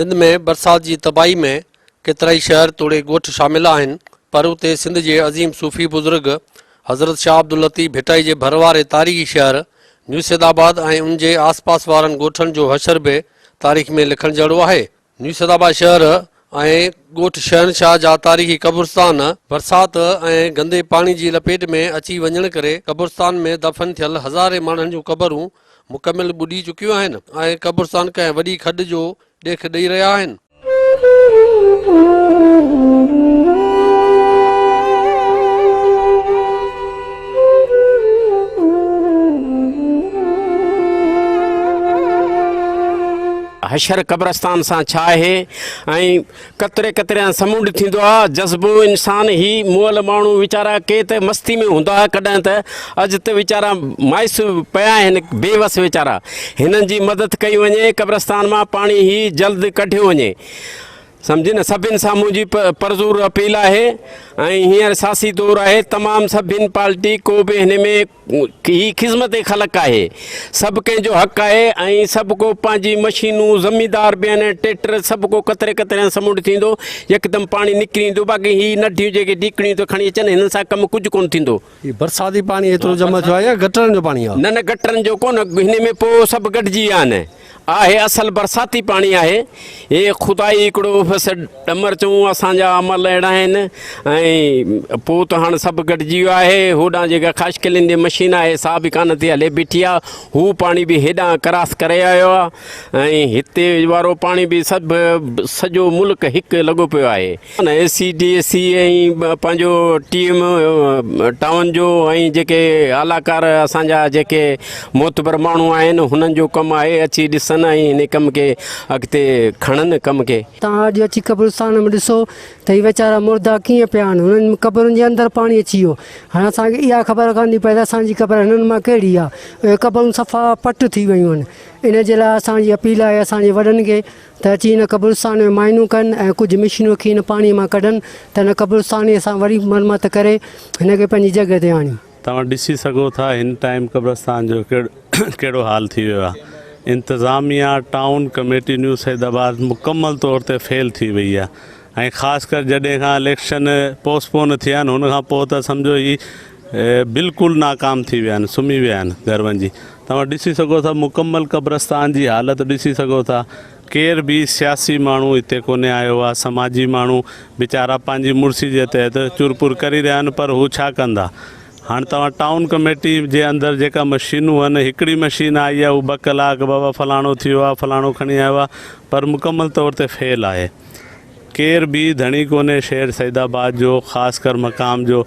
سنڌ ۾ برسات جي تباهي ۾ ڪيترائي شهر توڙي ڳوٺ شامل آهن پر اتي سنڌ جي عظيم صوفي بزرگ حضرت شاهه عبداللطيف ڀٽائي جي ڀر واري تاريخي شهر نيو سيدآباد ۽ ان جي آس پاس وارن ڳوٺن جو حشر به تاريخ ۾ لکڻ جهڙو آهي. نيو سيدآباد شهر ۽ ڳوٺ شهنشاهه جا تاريخي قبرستان برسات ۽ گندي پاڻي جي لپيٽ ۾ اچي وڃڻ ڪري قبرستان ۾ دفن ٿيل هزارين ماڻهن جون قبرون مڪمل ٻڏي چڪيون آهن ۽ قبرستان ڪنهن وڏي کڏ جو ڏيک ڏئي رهيا آهن. حشر قبرستان سان ڇا آهي ۽ قطري قطري سان سمنڊ ٿيندو آ جذبو انسان هي مئل ماڻهو ويچارا ڪي ته مستي ۾ هوندا ها ڪڏهن ته اڄ ته ويچارا مايوس پيا آهن بي وس ويچارا هنن جي مدد ڪئي وڃي قبرستان مان پاڻي هي جلد ڪڍيو وڃي سمجهي نه سڀن سان منهنجي پرزور اپيل آهي ۽ هينئر سياسي دور آهي تمام سڀن پارٽي ڪو به هن ۾ هي خذمت خلق آهي سڀ ڪنهن جو حق آهي ۽ سڀ ڪو پنهنجي مشينون زميندار به آهن ٽيڪٽر سڀ ڪو قطري قطري سان سمنڊ ٿيندو يڪدم پاڻي نڪري ايندو باقي هي ننڍيون جيڪي ڊيڪڻيون ٿو کڻي اچن هنن سان ڪم ڪجهه ڪونه ٿيندو. هي برساتي پاڻي ايترو جمع ٿيو آهي يا گٽرن جو پاڻي آهي؟ نه نه گٽرن جو ڪونه هن ۾ پوء سڀ گڏجي ويا آهن آهي اصل برساتي پاڻي آهي هي خدائي هڪڙو بس ڏمر چئون اسان جا عمل اهڙا آهن ۽ پوء ته هاڻ سڀ گڏجي ويو آهي هوڏانهن جيڪا خاشقلين جي مشين آهي سا به ڪانه ٿي هلي بيٺي آهي هو پاڻي به هيڏانهن ڪراس ڪري آيو آهي ۽ هتي وارو پاڻي به سڀ سڄو ملڪ هڪ لڳو پيو آهي. اي سي ڊي سي ۽ پنهنجو ٽي ايم ٽائون جو ۽ جيڪي اعليٰ ڪار اسان جا جيڪي معتبر ماڻهو آهن هنن جو ڪم آهي اچي ڏسن ۽ هن ڪم کي اڳتي کڻن ڪم کي. توهان اڄ اچي قبرستان ۾ ڏسو ته هي ويچارا مردا ڪيئن پيا آهن هنن قبرن جي اندر پاڻي اچي ويو هاڻي اسان کي اها خبر ڪانه ٿي پئي ته اسان جي قبر هنن مان ڪهڙي آهي اهي قبرون صفا پٽ ٿي ويون آهن ان جي لاء اسان جي اپيل آهي اسان جي وڏن کي ته اچي هن قبرستان ۾ معائنو ڪن ۽ ڪجهه مشينون رکي هن پاڻيء مان ڪڍن ته هن قبرستان کي اسان وري مرمت ڪري هن کي پنهنجي جڳهه تي آڻيون. توهان ڏسي سگهو ٿا هن ٽائيم قبرستان جو ڪهڙو حال ٿي ويو آهي. انتظاميا ٽائون ڪميٽي نيو سيد آباد مڪمل طور تي فيل ٿي وئي آهي ۽ خاص ڪر جڏهن کان اليڪشن پوسٽ پون ٿيا آهن هن کان پوء ته سمجهو هي بلڪل ناڪام ٿي ويا آهن سمهي ويا آهن گهر وڃي توهان ڏسي سگهو ٿا مڪمل قبرستان جي حالت ڏسي سگهو ٿا ڪير به سياسي ماڻهو هتي ڪونهي آيو آهي سماجي ماڻهو ويچارا پنهنجي مڙسي جي تحت چرپر ڪري رهيا آهن پر هو ڇا ڪندا هاڻ توهان ٽائون ڪميٽي جي اندر جيڪا مشينون آهن هڪڙي مشين آئي آهي هو ٻه ڪلاڪ بابا فلاڻو ٿي ويو آهي فلاڻو کڻي آيو آهي پر مڪمل طور تي فيل آهي ڪير به ڌڻي ڪونهي شهر سعيد آباد جو خاص ڪر مقام جو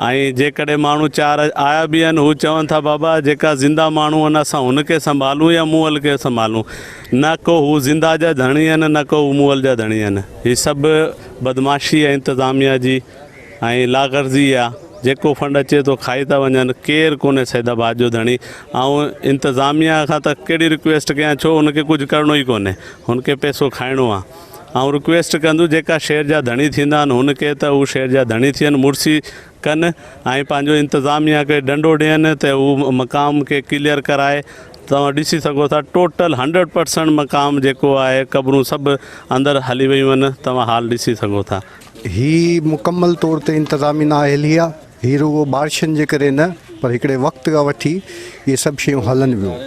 ۽ جيڪڏهن ماڻهو چار آيا به آهن هو چون ٿا بابا جيڪا زنده ماڻهو آهن اسان هن کي سنڀالون يا مئل کي سنڀالون نه ڪو هو زنده جا ڌڻي آهن نه ڪو هو مئل جا ڌڻي آهن هي سڀ بدمعاشي آهي انتظاميا جي ۽ لاغرضي آ جيڪو فنڊ اچي ٿو کائي ٿا وڃن ڪير ڪونهي سعيد آباد جو ڌڻي آئون انتظاميا کان ته ڪهڙي رڪويسٽ ڪيان ڇو هن کي ڪجهه ڪرڻو ئي ڪونهي هن کي پئسو کائڻو آ. آئون رڪويسٽ ڪندس جيڪا شهر جا ڌڻي ٿيندا آهن هن کي ته هو شهر جا ڌڻي ٿين مڙسي ڪن ۽ پنهنجو انتظاميا کي ڏنڊو ڏين ته هو مقام کي ڪليئر ڪرائي توهان ڏسي سگهو ٿا ٽوٽل هنڊريڊ پرسنٽ مقام جيڪو آهي قبرون سڀ اندر هلي ويون آهن توهان حال ڏسي سگهو ٿا. هي مڪمل طور تي انتظامي نااهلي آ. هي رڳو بارشن جي ڪري نه پر هڪڙي وقت کان وٺي اهي سڀ شيون هلن پيون.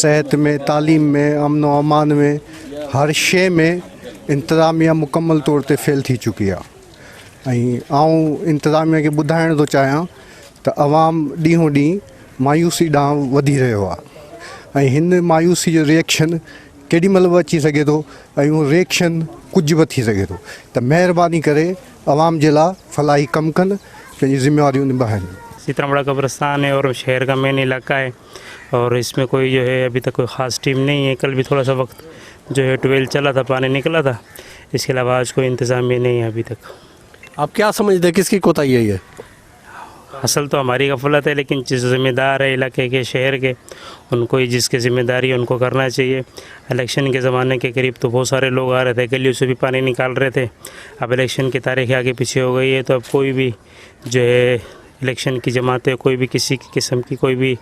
صحت ۾ تعليم ۾ امن و امان ۾ هر شيء ۾ انتظاميا مڪمل طور تي فيل ٿي چڪي آهي ۽ آئون انتظاميا کي ٻڌائڻ ٿو چاهيان ته عوام ڏينهون ڏينهن مايوسي ڏانهن وڌي رهيو آهي ۽ هن مايوسي جو ريئڪشن ڪيڏي مهل به اچي سگهي ٿو ۽ اهو ريئڪشن ڪجهه به ٿي سگهي ٿو ته مهرباني ڪري عوام جي لاء فلاحي ڪم ڪن پنهنجي ذميواريون نڀائن. سترهن بڙا قبرستان هي اور شهر کا مين علاقه هي اور اس مين ڪوئي جو هي ابهي تڪ ڪوئي خاص ٽيم نهين هي ڪل بهي ٿوڙا سا وقت جو هي ٽويل چلا ٿا پاني نکلا ٿا اس ڪي علاوه آج ڪوئي انتظام هي نهين هي ابهي تڪ. آپ ڪيا سمجهتي هي ڪس ڪي ڪوتاهي هي يي؟ اصل تو هماري غفلت هي ليڪن جو ذمه دار هي علاقي ڪي شهر ڪي ان ڪو هي جس ڪي ذمه داري هي ان ڪو ڪرنا چاهيي اليڪشن ڪي زماني ڪي قريب تو بهت ساري لوگ آ رهي ٿي گليو سي بهي پاني نڪال رهي ٿي اب اليڪشن ڪي تاريخ آگي پيڇي هو گئي هي تو اب ڪوئي بهي جو هي اليڪشن ڪي جماعت ڪوئي بهي ڪسي ڪي قسم ڪي ڪوئي بهي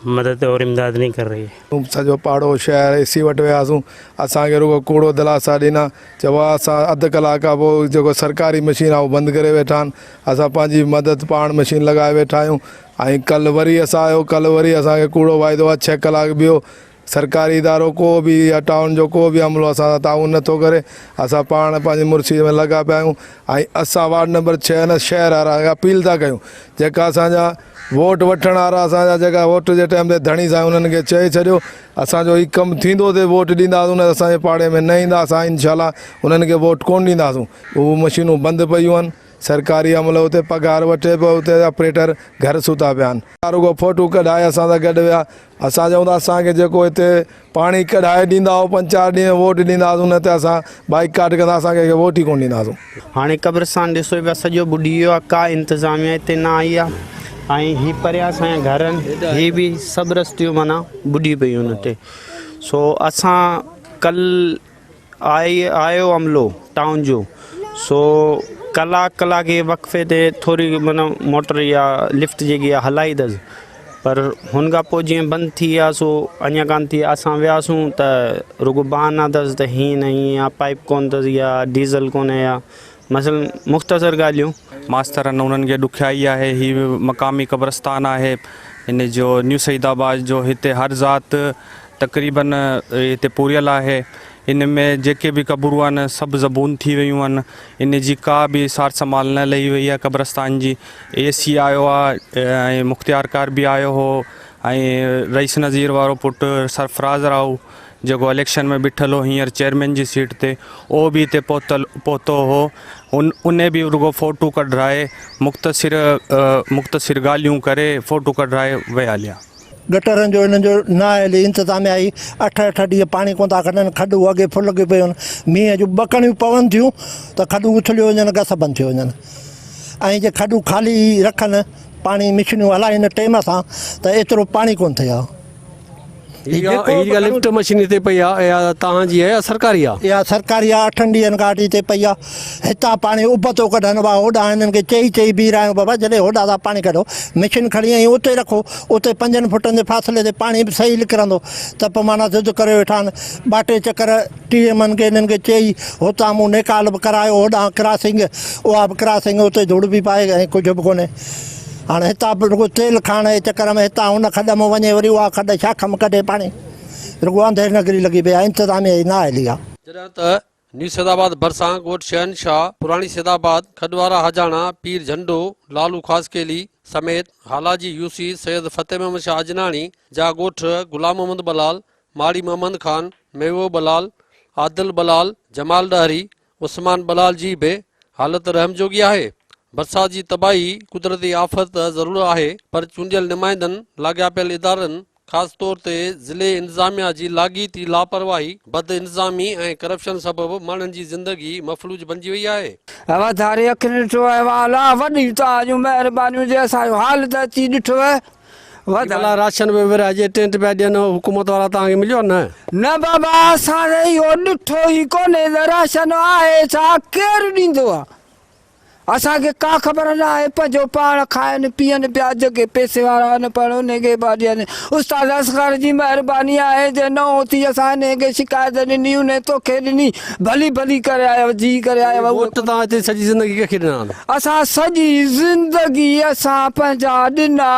मदद और इमदाद नहीं कर रही है। سڄو پاڙو شهر اي سي وٽ وياسون اسان کي رڳو ڪوڙو دلاسا ڏنا چيو اسان اڌ ڪلاڪ کان پوء جيڪو سرڪاري مشين آهي اهو بند ڪري ويٺا آهن اسان پنهنجي مدد پاڻ مشين لڳائي ويٺا آهيون ۽ ڪلهه وري اسان آيو ڪلهه وري اسان کي ڪوڙو واعدو آهي ڇهه ڪلاڪ ٻيو سرڪاري ادارو ڪو به يا ٽائون جو ڪو به عملو اسان سان تعاون نٿو ڪري اسان پاڻ پنهنجي مرسي ۾ لڳا پيا آهيون ۽ اسان وارڊ نمبر ڇهه نه شهر وارا کي اپيل ٿا ڪيون جيڪا اسان جا ووٽ وٺڻ وارا اسان جا جيڪا ووٽ جي ٽائيم تي ڌڻي سائين انهن کي چئي ڇڏيو اسان جو هي ڪم ٿيندو ته ووٽ ڏينداسون نه اسان جي پاڙي ۾ نه ايندا اسان انشاء الله انهن کي ووٽ ڪون ڏينداسون اهو مشينون بند پيون آهن سرڪاري عملو اتي پگهار وٺي پيو اتي آپريٽر گهر ستا پيا آهن. رڳو فوٽو ڪڍائي اسان سان گڏ ويا اسان چئون ٿا اسان کي جيڪو هتي پاڻي ڪڍائي ڏيندا اهو پنج چار ڏينهن ووٽ ڏينداسون نه ته اسان بائيڪاٽ ڪندا اسان ڪنهن کي ووٽ ئي ڪونه ڏينداسون. هاڻي قبرستان ڏسو پيا سڄو ٻڏي ويو آهي ڪا انتظاميا هتي نه آئي آهي ۽ هي پريان اسان جا گهر آهن هي به سڀ رستيون معنيٰ ٻڏي پيون آهن هتي سو اسان ڪل آئي آيو عملو ٽائون جو سو ڪلاڪ ڪلاڪ جي وقفي تي ٿوري معنيٰ موٽر يا لفٽ جيڪي آ هلائي اٿس پر هن کان پوء جيئن بند ٿي ويا سو اڃا ڪانه ٿي اسان وياسون ته رڳو بهانا اٿس ته هيئن نه هيئن آ پائپ ڪونه اٿس يا ڊيزل ڪونهي يا مثلا مختصر ڳالهيون. ماستر آهن انهن کي ڏکيائي آهي هي مقامي قبرستان آهي هن جو نيو سعيد آباد جو هتي هر ذات تقريبن هتي پوريل آهي ان ۾ جيڪي به قبرون آهن سڀ زبون ٿي ويون آهن ان جي ڪا به سار سنڀال نه لهي وئي آهي قبرستان جي اي سي آيو آهي ۽ مختيارڪار به آيو هو ۽ رئيس نظير وارو پٽ سرفراز راهو جيڪو اليڪشن ۾ بيٺل هو هينئر چيئرمين جي سيٽ تي اهو به هتي پهتل پهتو هو ان ان به رڳو فوٽو ڪڍرائي مختصر مختصر ڳالهيون ڪري فوٽو ڪڍرائي ويا هليا. گٽرن جو انهن جو نااهلي انتظاميا هي اٺ اٺ ڏينهن پاڻي ڪونه ٿا ڪڍن کڏون اڳي ڦل لڳيون پيون آهن مينهن جون ٻه ڪڻيون پون ٿيون ته کڏون اٿليو وڃن گس بند ٿيو وڃن ۽ جي کڏون خالي رکن پاڻي مشنيون هلائين ٽيم سان ته ايترو پاڻي ڪونه ٿئي ها. هي جيڪا لفٽ مشين هتي پئي آ اها توهان جي آهي يا سرڪاري آ؟ اها سرڪاري آ اٺن ڏينهن کان وٺي هتي پئي آ هتان پاڻي اڀ ٿو ڪڍن وا هوڏانهن هنن کي چئي چئي بيهرايون بابا جڏهن هوڏانهن ٿا پاڻي ڪڍو مشين کڻي ۽ اتي رکو اتي پنجن فٽن جي فاصلي تي پاڻي به صحيح نڪرندو ته پوء معنيٰ ضد ڪريو ويٺا آهن ٻه ٽي چڪر ٽي ايم اين کي هنن کي چئي هتان مون نيڪال به ڪرايو هوڏانهن ڪراسنگ اها به ڪراسنگ اتي ڌوڙ به پائي ۽ ڪجهه به ڪونهي هاڻي هتان به رڳو تيل کائڻ جي چڪر ۾ هتان هن کڏ مان وڃي وري اها کڏ شاخ ۾ ڪڍي پاڻي رڳو انڌير نگري لڳي پئي آهي انتظاميه جي نااهلي آهي. جڏهن ته نيو سيدآباد ڀرسان ڳوٺ شهنشاهه، پراڻي سيدآباد، کڏوارا حاجاڻا، پير جهنڊو، لالو خاصخيلي سميت هالا جي يوسي سيد فتح محمد شاهه اجناڻي جا ڳوٺ غلام محمد ٻلال، ماڙي محمد خان، ميوو ٻلال، عادل ٻلال، جمال ڏاهري، عثمان ٻلال جي به حالت رحم جوڳي آهي. برسات جي تباهي قدرتي آفت ته ضرور آهي پر چونڊيل نمائندن، لاڳاپيل ادارن خاص طور تي ضلعي انتظاميا جي لاڳيتي لاپرواهي، بدانتظامي ۽ ڪرپشن سبب ماڻهن جي زندگي مفلوج بنجي وئي آهي. واڌاري اکين ڏٺو ۽ والا وڏيون توهان جون مهربانيون جي اسان جو حال ته اچي ڏٺو. ڀلا راشن به ورهائجي ٽينٽ پيا ڏين حڪومت وارا توهان کي مليو نه؟ نه بابا اسان ته اهو ڏٺو ئي ڪونهي ته راشن آهي ڇا ڪير ڏيندو آ اسان کي ڪا خبر نه آهي پنهنجو پاڻ کائن پيئن پيا جيڪي پئسي وارا آهن پاڻ انهي کي پيا ڏين استاد اصغر جي مهرباني آهي جي نئون ٿي اسان انهي کي شڪايت ڏني انهي توکي ڏني ڀلي ڀلي ڪري آيو جي ڪري آيو ووٽ توهان هتي سڄي زندگي ڪنهن کي ڏنا آهن؟ اسان سڄي زندگي اسان پنهنجا ڏنا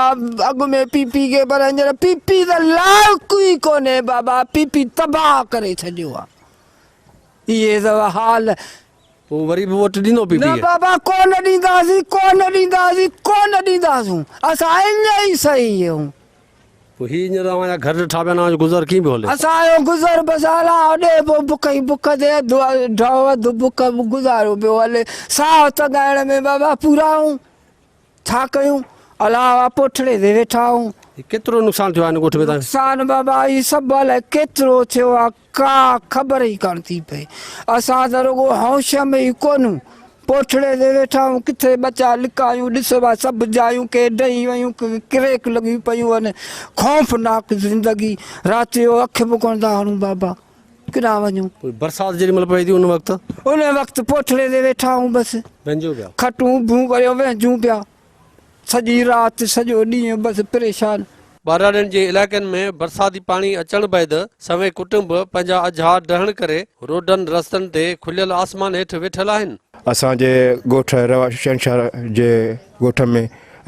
اڳ ۾ پي پي کي پر هينئر پي پي ته لائق ئي ڪونهي بابا پي پي تباهه ڪري ڇڏيو آ اهي اٿو حال. پوء وري به ووٽ ڏيندو پي پي نه کي؟ بابا ڪونه ڏينداسين ڪونه ڏينداسين ڪونه ڏينداسون اسان ائين ئي صحيح آهيون. پوء هي هينئر اوهان جا گهر ڏٺا پيا آهن، اوهان جو گذر ڪيئن پيو هلي؟ اسان جو گذر بس الله ڏي پوء بک ئي بک تي اڌ ڍؤ اڌ بک گذارو پيو هلي. ساهه تڳائڻ ۾ بابا پورا آهيون. ڇا ڪيون؟ الله وا پوٺڙي تي ويٺا آهيون. هي ڪيترو نقصان ٿيو آهي هن ڳوٺ ۾ توهان کي؟ نقصان بابا هي سڀ الائي ڪيترو ٿيو آهي. ڪا خبر ئي ڪانه ٿي پئي. اسان ته رڳو هوش ۾ ئي ڪونهون. پوٺڙي تي ويٺا آهيون، ڪٿي ٻچا لڪايون، ڏس وا سڀ جايون ڪي ڊهي ويون، ڪي ڪريڪ لڳيون پيون آهن. خوفناڪ زندگي. رات جو اک به ڪونه ٿا هڻون بابا. ڪيڏانهن وڃون. پوء برسات جيڏي مهل پئي ٿي ان وقت؟ ان وقت پوٺڙي تي ويٺا آهيون بس. وهنجو پيا. کٽون اڀيون ڪريو وهنجون پيا. سڄي رات سڄو ڏينهن بس پريشان. ٻهراڙين جي علائقن ۾ برساتي پاڻي اچڻ بعد سوين ڪٽنب پنهنجا اجها ڊهڻ ڪري روڊن رستن تي کليل آسمان هيٺ ويٺل آهن. اسان جي ڳوٺ روا شهنشاهه جي ڳوٺ ۾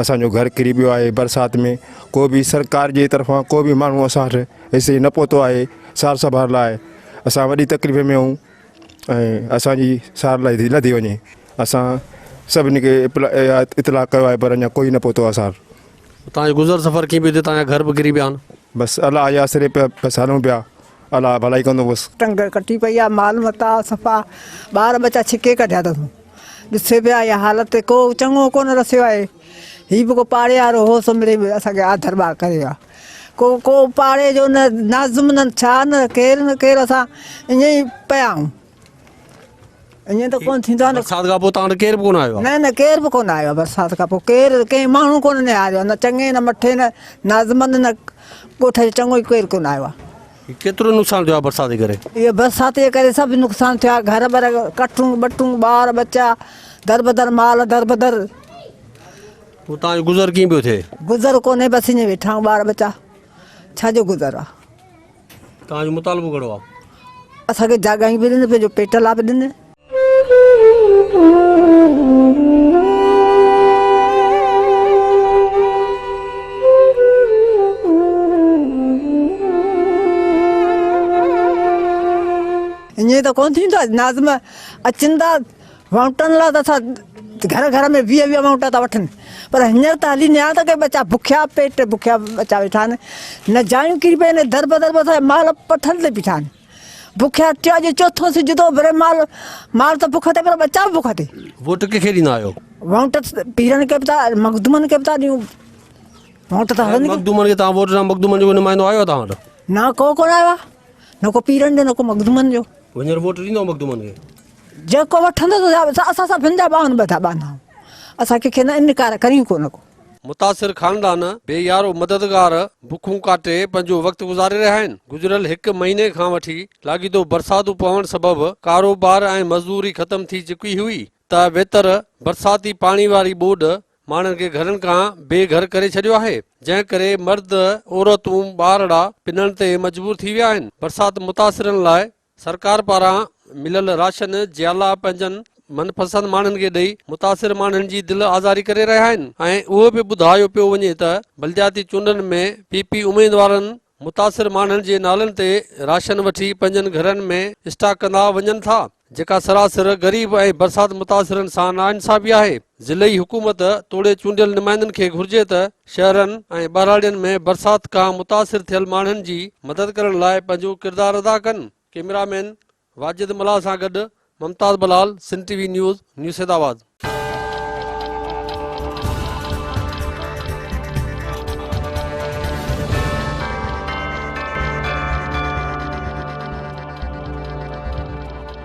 اسان جو گهر ڪري پيو آهي برسات ۾ ڪو به سرڪار جي طرفان ڪو به ماڻهو اسان وٽ هيستائين نه پهتو آهي سار سنڀال لاء اسان وڏي تڪليف ۾ آهيون ۽ اسان جي سار لهي لڌي وڃي اسان سڀني کي اطلاع ڪيو آهي پر اڃا ڪوئي نه پهتو آهي سار. توهان جو گذر سفر ڪيئن پيو ٿئي توهان جا گهر به ڪري پيا آهن. بس الله جي آسري پيا بس هلون پيا الله ڀلائي ڪندو بس. ٽنگ ڪٽي پئي آ مال متاع صفا ٻار ٻچا ڇڪي ڪڍيا اٿس ڏسي پيا اها حالت ڪو چڱو ڪونه رسيو آهي هي به ڪو پاڙي وارو هو سو مڙئي اسان کي آڌر ڀاء ڪري ويو آ ڪو ڪو پاڙي جو نه ناظم نه ڇا نه ڪير نه ڪير اسان ائين ئي پيا آهيون ائين ته ڪونه ٿيندو آهي نه. برسات کان پوء توهان وٽ ڪير به ڪونه آيو آهي؟ نه نه ڪير به ڪونه آيو آهي برسات کان پوء ڪير ڪنهن ماڻهو ڪونه نهاريو آهي نه چڱي نه مٺي نه نازمند نه ڳوٺ جو چڱو ئي ڪير ڪونه آيو آهي. ڪيترو نقصان ٿيو آهي برسات جي ڪري؟ اهو برسات جي ڪري سڀ نقصان ٿيو آهي گهر بر ڪٺون ٻٽون ٻار ٻچا دربدر مال دربدر. پوء توهان جو گذر ڪيئن پيو ٿئي؟ گذر ڪونهي بس ائين ويٺا آهيون ٻار ٻچا ڇا جو گذر آهي. توهان جو مطالبو ڪهڙو آهي؟ اسان کي جاڳايون به ڏين پنهنجو پيٽ لاء به ڏين. ائين ته ڪونه ٿيندو آهي ناظم اچن ٿا ووٽن لاء ته اسان گهر گهر ۾ 20 20 ووٽ ٿا وٺن پر هينئر ته هلي نيا ته ڪي ٻچا بکيا پيٽ بکيا ٻچا ويٺا آهن نه جايون ڪري پيا آهن در بدر بس مال پٺن تي بيٺا آهن بکيا ٽيون اڄ چوٿون سج ٿو اڀري مال مال ته بک تي پر ٻچا به بک تي. ووٽ ڪنهن کي ڏيندا آهيو؟ ووٽ پيرن کي به ٿا مخدومن کي به ٿا ڏيون ووٽ ته هلن. مخدومن کي توهان ووٽ ڏنا مخدومن جو ڪو نمائندو آيو آهي توهان وٽ؟ نه ڪو ڪونه آيو آهي نه ڪو پيرن جو نه ڪو مخدومن جو. هينئر ووٽ ڏيندؤ مخدومن کي؟ جيڪو وٺندو ته اسان سڀن جا ٻانهن ٻڌا ٻانها آهيون اسان ڪنهن کي نه انڪار ڪريون ڪونه ڪو. متاثر خاندان بي يارو مددگار بکون ڪاٽي پنهنجو وقت گذاري رهيا آهن، گذريل هڪ مهيني کان وٺي لاڳيتو برساتون پوڻ سبب ڪاروبار ۽ مزدوري ختم ٿي چڪي هئي ته ويتر برساتي پاڻي واري ٻوڏ ماڻهن کي گهرن کان بي گهر ڪري ڇڏيو آهي، جنهن ڪري مرد، عورتون، ٻارڙا پنڻ تي مجبور ٿي ويا آهن، برسات متاثرن لاء سرڪار پاران مليل راشن جيالا پنهنجن من پسند ماڻهن کي ڏئي متاثر ماڻهن جي دل آزاري ڪري رهيا آهن ۽ اهو به ٻڌايو پيو وڃي ته بلدياتي چونڊن ۾ پي پي اميدوارن متاثر ماڻهن جي نالن تي راشن وٺي پنهنجن گهرن ۾ اسٽاڪ ڪندا وڃن ٿا جيڪا سراسر غريب ۽ برسات متاثرن سان ناانصافي آهي، ضلعي حڪومت توڙي چونڊيل نمائندن کي گهرجي ته شهرن ۽ ٻهراڙين ۾ برسات کان متاثر ٿيل ماڻهن جي مدد ڪرڻ لاء پنهنجو ڪردار ادا ڪن، ڪئميرا مين واجد ملاح سان گڏ Mumtaz Bilal, Sindh T V news, new Saidabad.